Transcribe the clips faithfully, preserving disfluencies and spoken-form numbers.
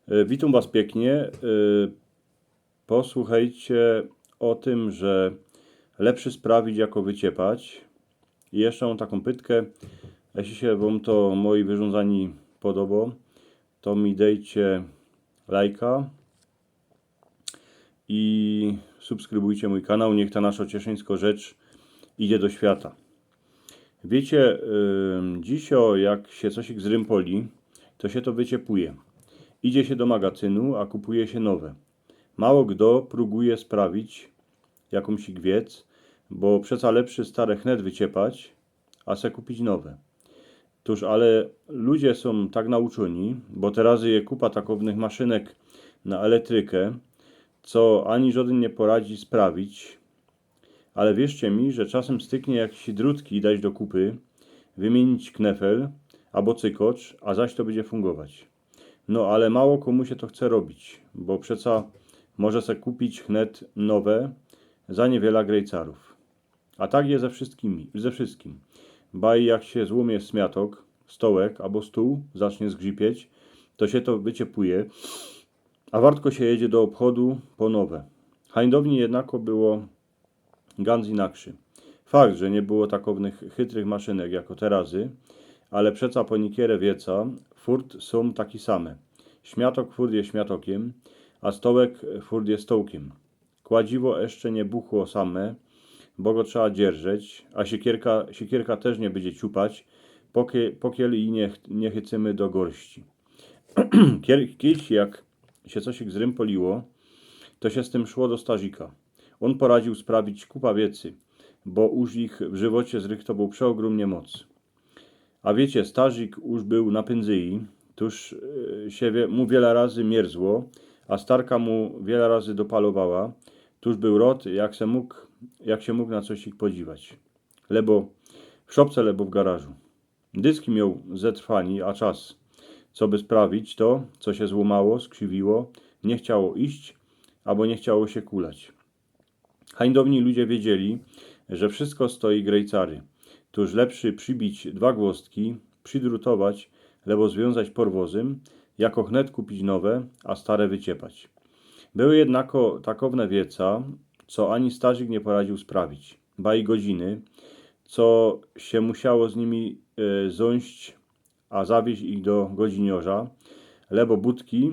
E, Witōm Was piyknie. E, Posłuchejcie ô tym, że lepszy sprawić jako wyciepać. I jeszcze mōm takōm pytkã. Jeśli sie Wōm to moje wyrządzanie podobo, to mi dejcie lajka i subskrybujcie mōj kanał. Niech ta nasza cieszyńsko rzecz idzie do świata. Wiycie, ym, dzisiŏ jak sie coś zrympoli, to sie to wyciepuje. Idzie sie do magazynu, a kupuje sie nowe. Mało kto prōguje sprawić jakōmś gwiec, bo przeca lepszy stare chnet wyciepać, a se kupić nowe. Tōż, ale ludzie sōm tak nauczōni, bo teroz je kupa takownych maszynek na elektrykã, co ani żodyn niy poradzi sprawić. Ale wierzcie mi, że czasym styknie jakiś drutki dać do kupy, wymienić knefel abo cykocz, a zaś to bydzie fungować. No, ale mało kōmu sie to chce robić, bo przeca może se kupić chnet nowe za niywiela grejcarōw. A tak je ze wszystkimi, ze wszystkim. Baj jak sie złōmie smiatok, stołek abo stōł zacznie zgrzypieć, to sie to wyciepuje, a wartko sie jedzie do ôbchodu po nowe. Hańdownie jednako było gandzij nakszy. Fakt, że niy było takownych chytrych maszynek jako terozy, ale przeca po niykere wieca furt sōm taki same. Smiatok furt je smiatokym, a stołek furt je stołkym. Kładziwo jeszcze niy buchło same, bo go trzeba dzierżeć, a siekierka, siekierka tyż niy bydzie ciupać, pokie-, pokiel i niy ch-, niy chycymy do gorści. Kier-, kiedyś jak sie coś zrympoliło, to sie z tym szło do starzika. Ôn poradziōł sprawić kupa wiecy, bo już ich w żywocie zrychtowoł przeôgrōmnie moc. A wiycie, starzik już bōł na pynzyji, tōż, e, sie wie-, mu wiela razy mierzło, a starka mu wiela razy dopalowała, tōż bōł rod, jak se mōg, jak sie mōg na coś podziwać. Lebo w szopce, lebo w garażu. Dyski mioł zetrwani, a czas, co by sprawić to, co sie złōmało, skrzywiło, niy chciało iść, abo niy chciało sie kulać. Hańdowni ludzie wiedzieli, że wszystko stoi grejcary. Tōż lepszy przibić dwa gwostki, przidrutować, lebo zwiōnzać porwozym, jako chnet kupić nowe, a stare wyciepać. Były jednako takowne wieca, co ani starzik niy poradziōł sprawić. Baj godziny, co sie musiało z nimi, e, zōnść, a zawiyź ich do godziniŏrza, lebo budki,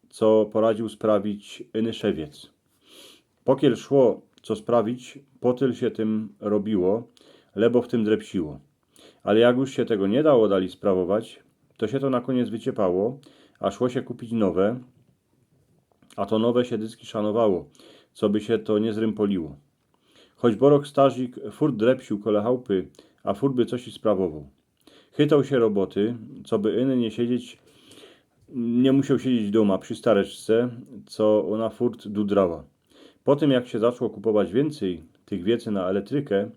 co poradziōł sprawić ynyszewiec. Pokiel szło co sprawić, potyl sie tym robiło, lebo w tym drepsiło. Ale jak już sie tego niy dało dalij sprawować, to sie to na kōniec wyciepało, a szło sie kupić nowe, a to nowe sie dyski szanowało, co by sie to niy zrympoliło. Choć borok starzik furt drepsiōł kole chałpy, a furt by coś sprawowoł. Chytoł sie roboty, co by iny niy siedzieć, niy musioł siedzieć dōma przi stareczce, co ôna furt dudrała. Po tym, jak sie zaczło kupować wiyncyj tych wiecy na elektrykã,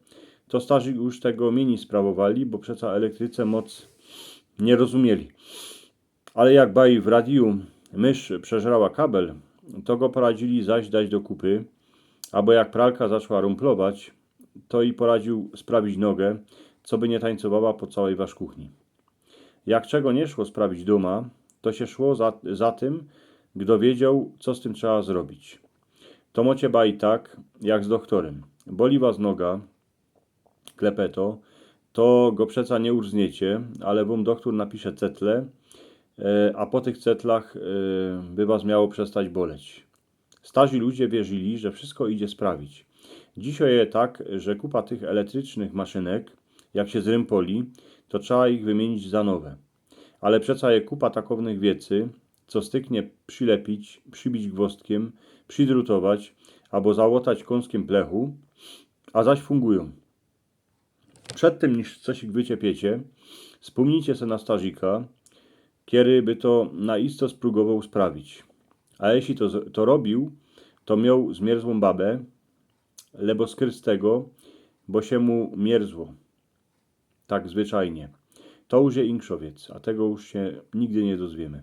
to starzik już tego miyni sprawowali, bo przeca elektryce moc niy rozumieli. Ale jak baj w radiju mysz przeżrała kabel, to go poradzili zaś dać do kupy, abo jak pralka zaczła rumplować, to i poradziōł sprawić nogã, co by niy tańcowała po cołkij waszkuchni. Jak czego niy szło sprawić dōma, to sie szło za, za tym, kto wiedzioł, co z tym trzeba zrobić. To mŏcie baj tak, jak z dochtorym. Boli was noga, klepeto, to go przeca niy urzniecie, ale wōm dochtor napisze cetle, e, a po tych cetlach, e, by was miało przestać boleć. Starzi ludzie wierzili, że wszystko idzie sprawić. Dzisiŏj je tak, że kupa tych elektrycznych maszynek, jak sie zrympoli, to trzeba ich wymienić za nowe. Ale przeca je kupa takownych wiecy, co styknie przilepić, przibić gwostkiym, przidrutować abo załotać kōnskiym plechu, a zaś fungujōm. Przed tym, niż coś ich wyciepiecie, spōmnijcie se na starzika, kery by to na isto sprōbowoł sprawić. A jeśli to z-, to robiōł, to mioł zmierzłōm babã, lebo skrz tego, bo sie mu mierzło. Tak zwyczajnie. To już je inkszo wiec, a tego już sie nigdy niy dozwiymy.